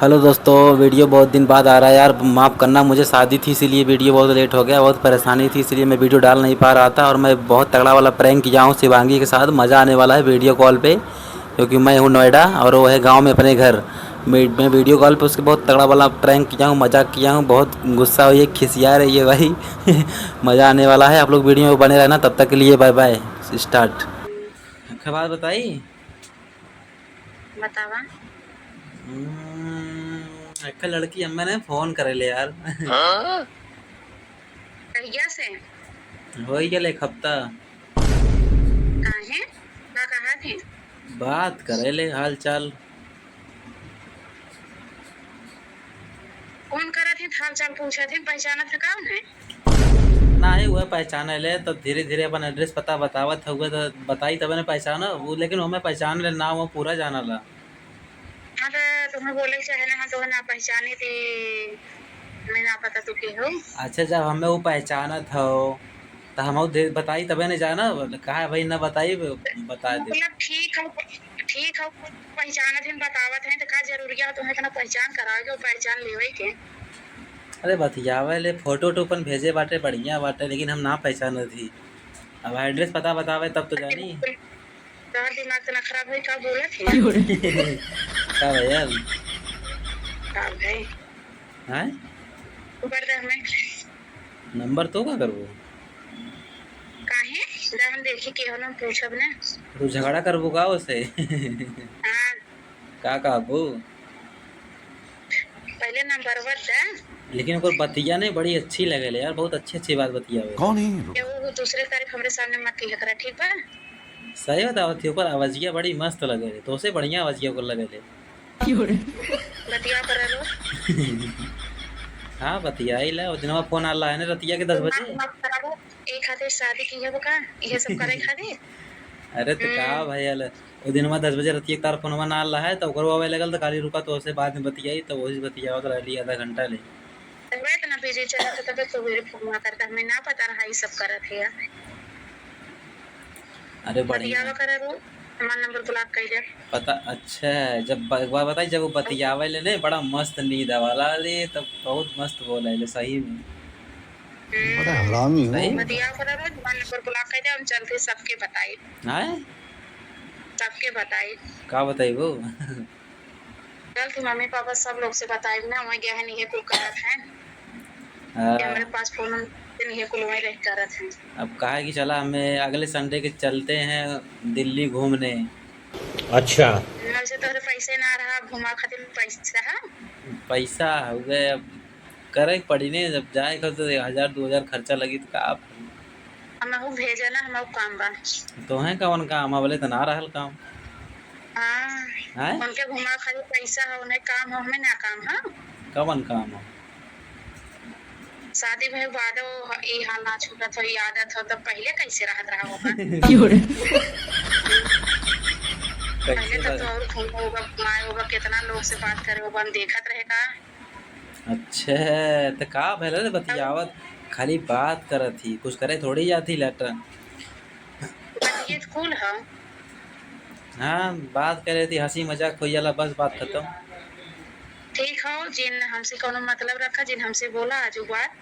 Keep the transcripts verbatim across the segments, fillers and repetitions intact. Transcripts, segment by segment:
हेलो दोस्तों, वीडियो बहुत दिन बाद आ रहा है यार, माफ़ करना, मुझे शादी थी इसीलिए वीडियो बहुत लेट हो गया, बहुत परेशानी थी इसलिए मैं वीडियो डाल नहीं पा रहा था। और मैं बहुत तगड़ा वाला प्रैंक किया हूँ शिवांगी के साथ, मज़ा आने वाला है वीडियो कॉल पे, क्योंकि मैं हूँ नोएडा और वो है गाँव में अपने घर। मैं मैं वीडियो कॉल पे उसके बहुत तगड़ा वाला प्रैंक किया हूँ, मजाक किया हूँ, बहुत गुस्सा हुई है, खिसिया रही है भाई। मज़ा आने वाला है, आप लोग वीडियो में बने रहना, तब तक के लिए बाय बाय। स्टार्ट। खबर बताई? बतावा। हम्म, एक लड़की हमें ने फोन करे ले यार। हाँ? कहिया से? हो ही गेल एक हफ्ता। काहे? का कहा थे? बात करे ले हाल चाल। फोन करत ही, हाल चाल पूछत ही, पहचानत है का उन्हें? नाही, उहे पहचाने ले, तो धीरे धीरे अपन एड्रेस पता बतावत हुए, तो बताई तबे ने पहचाना वो, लेकिन हमें पहचान ले, नाम वो पूरा जाना ला। हाँ, तो तुम्हें बोले के चाहे ना, हम तुम्हें ना पहचानी थी, हमें ना पता तू के हो। अच्छा, जब हमें वो पहचानत हो, तो हम दे, बताई तबे ने जाना, कहा भाई ना बताई, बता दे। मतलब ठीक हो, ठीक हो, पहचानत हैं, बतावत हैं, तो का जरूरी है तुम्हें इतना पहचान करावे के, वो पहचान लेवे के? अरे बतियावे ले, फोटो वोटो अपन भेजे बाटे, बढ़िया बाटे, लेकिन हम ना पहचानत ही। अब एड्रेस पता बतावे तब तो जानी। तोहर दिमाग तो ना खराब है, का बोलत है? का भैया? का भाई? हैं? ऊपर दे हमें। नंबर तो का करबो? काहे? दा हम देखी के हो ना, पूछब ना। तू झगड़ा करबो का ओसे? हाँ। का कहबो? पहले नंबर दा। लेकिन ओकर बतिया नहीं बड़ी अच्छी लगेले यार, बहुत अच्छी अच्छी बात बतियावे। कौन है ये लोग? ये वो दूसरे तारीफ हमरे सामने मत लिया करा, ठीक बा? सही बतावत ही, ओकर आवाजिया बड़ी मस्त लगेले, तोसे बढ़िया आवाजिया ओकर लगेले। बतिया करे लो। हाँ, बतियाई ला। ओ दिनवा फोन आला है ना रतिया के दस बजे। दिमाग मत खराब हो। एक हाथे शादी की है वो का? ये सब करे खातिर? अरे तो का हम्म। भैया ले, ओ दिनवा दस बजे रतिया के तार फोनवा ना आला है, तो ओकरो आवे लगल, तो काली रुका, तो ओसे बाद में बतियाई, तो वही बतियावत रहली आधा घंटा ले। तबे इतना बिजी चलत है, तबे तो मेरे फोन करता, हमें ना पता रहा ये सब करत है यार। अरे बढ़िया। बतियावा करे रो, हमार नंबर ब्लॉक कर दे। पता, अच्छा, जब ब-, एक बार बताई, जब वो बतियावे ले ने, बड़ा मस्त नींद आवाला ले, तब बहुत मस्त बोले ले, सही में। हम्म। बड़ा हरामी हो। सही में? बतियावा करे रो, हमार नंबर ब्लॉक कर दे, हम चलते सबके बताई। हैं? सबके बताई। का बताई वो? चल, तू मम्मी पापा सब लोग से बताइब ना, वहाँ गया है, नहीं है, कुल करत है। हाँ। कि हमरे पास फोन नहीं है, कुल वहीं रह करत है। अब कहा कि चला, हमें अगले संडे के चलते हैं दिल्ली घूमने। अच्छा। वैसे तोहरे पैसे ना रहा, घुमा खातिर पैसा है? पैसा हो गए, अब करे के पड़ी ने, जब जाए के तो हजार दो हजार खर्चा लगी तो का। हमहू भेजे ना, हमहू काम बा। तोहे कवन काम है, बोले तो ना रहल काम। हाँ, हैं? उनके घुमा खाली पैसा है, उन्हें काम है, हमें ना काम है। कवन काम है? शादी भई बादो ह-, ई हाल ना छूटत हो, ई आदत हो, तब पहले कैसे रहत रहा होगा? क्यों रे? पहले कैसे तब तो रह- और घूमे होगा, घुमाए होगा, कितना लोग से बात करे होगा, हम देखत रहे का? अच्छा, त का भइल रे बतियावत? खाली बात करत ही, कुछ करे थोड़ी जात ही लैट्रिन। बतिये त कुल ह। हाँ, बात करे थी, हँसी मजाक होइ जाला, बस बात खतम। ठीक हौ, जिन हमसे कौनो मतलब रखा, जिन हमसे बोला, आजु बात,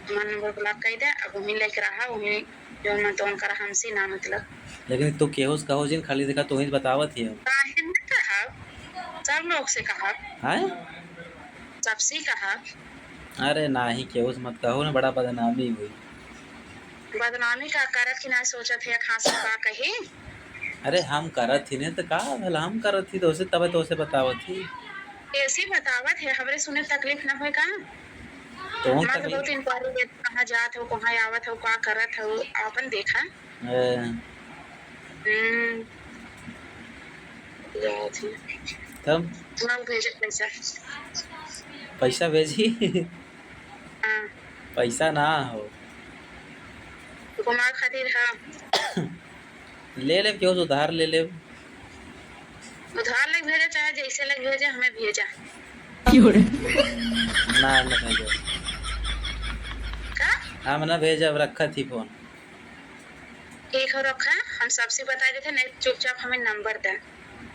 हमार नंबर ब्लॉक कइ दे, अब उहीं लइके रहा, उहीं जौन मन तौन करा, हमसे ना मतलब। लेकिन तू केहू से कहो जिन, खाली देखा तू ही बतावत ही हो। काहे न कहब, सब लोग से कहब। हैं? सबसे कहब। अरे नाही, केहू से मत कहो ना, बड़ा बदनामी होई। बदनामी का करत कि ना सोचत है, कहाँ से का कही? अरे हम करत ही नहीं तो का भला, हम करत ही तो उसे तबे तो उसे बतावत ही। ऐसे बतावत है, हमरे सुने तकलीफ ना होए का? तो हम तो तकलीफ बहुत इंक्वायरी लेत, कहाँ जात हो, कहाँ आवत हो, का करत हो, आपन देखा। ए। हम्म। याद है। तब? तुरंत भेजे पैसा। पैसा भेजी? हाँ। पैसा ना हो। घुमा खातिर, हाँ। ले लेब, केहू से उधार ले लेब। उधार लग भेजे, चाहे जैसे लग भेजे, हमें भेजा। क्यों रे? ना, ना भेजो। का? हम ना भेजब, रखत ही फोन। ठीक हो, रखा, हम सबसे बताइ देते, नहीं चुपचाप हमें नंबर दे।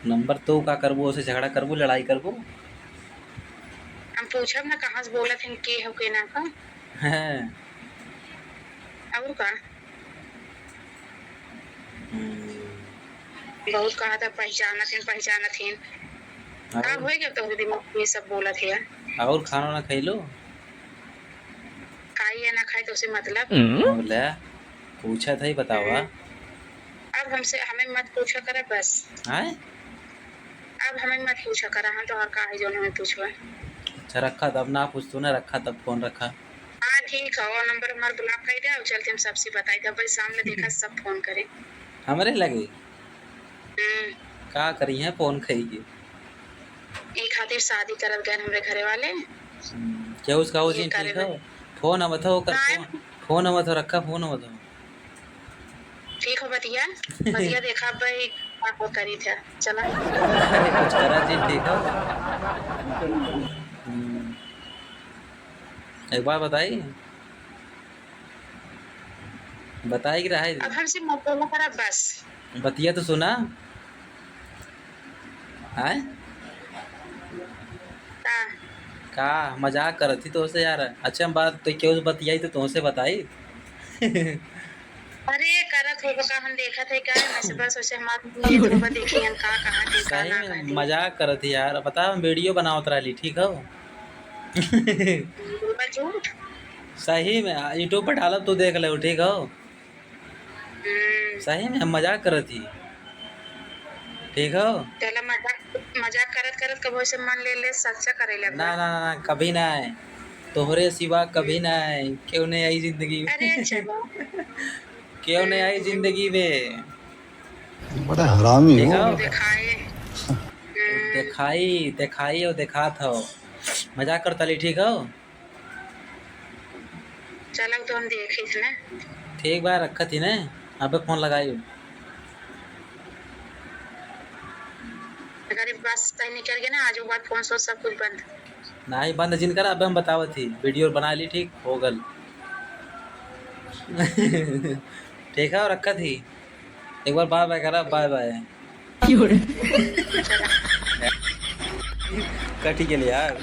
नंबर तो का करबो, उसे झगड़ा करबो, लड़ाई करबो? हम पूछब ना कहाँ से बोलत हन, के हो के ना का। हैं। और का? हम्म। बहुत कहा था पहचानत हन, पहचानत हन। और? का होए गया तोहरे दिमाग में सब बोलत है? और खाना ना खैलो? खाई या ना खाई तो से मतलब? बोले, पूछत है, बतावा। हम्म। अब हमसे, हमें मत पूछा करा बस। आय? अब हमें मत पूछा करा, हम तो और का है जो हमें पूछबा। अच्छा रखा, तब ना पूछ तू ना, रखा तब फोन रखा। हाँ ठीक है, वो नंबर हमार block कर दे, और चलते हम सबसे बताई दे, भाई सामने देखा सब फोन करे। हमरे लगे? हम्म। का करी है फोन खाई के? ई खातिर शादी करत गए हमरे घरे वाले। हम्म, केहू से कहो ये जी, करे ठीक हो? बे। फोन आवत हो, ओकर नाय। फोन, फोन आवत हो, रखा फोन आवत हो। ठीक हो बतिया, बतिया देखा भाई, का हो करी था, चला। अरे कुछ करा जी, ठीक हो? हम्म, एक बार बताई, बताई कि रहा है? अब हमसे मत बोला करा बस। बतिया तो सुना। आय? का? का मजाक करत ही तोसे यार? अच्छा हम बात तो केहू से बतियाई तो तोसे बताई। अरे करत होबो का, हम देखत है का, मैं से बस उसे हमार ये तो बा देखी हम का कहा के का सही ना में कहा के। मजाक करत ही यार, पता हम video बनावत रहली, ठीक हो? बोल बा झूठ। सही में, आ, YouTube पर डालब, तू देख ले, ठीक हो? हम्म। सही में हम मजाक करत ही, ठीक हो? चला मजाक, मजाक करत करत कबो से मन ले ले, सच्चा करे लगबा। ना, ना, ना, ना, कभी ना आए, तोहरे सिवा कभी ना आए, क्यों नहीं आई जिंदगी में। अरे चलो। क्यों नहीं आई जिंदगी में। बड़ा हरामी हो। देखा? देखाई। हम्म। देखाई, देखाई और देखात हो। मजाक करता ली, ठीक हो? चलो तो हम देखी थे ना। ठीक बा, रखत ही ना, अबे फोन लगाई। अगर ये बस तय निकल गया ना, आज के बाद फोन सोच सब कुछ बंद। नाही बंद जिन करा, अबे हम बतावत ही, video बना ली, ठीक हो गल। ठीक है, रखत ही, एक बार bye bye करा, bye bye। क्यों रे? कटी गेल यार।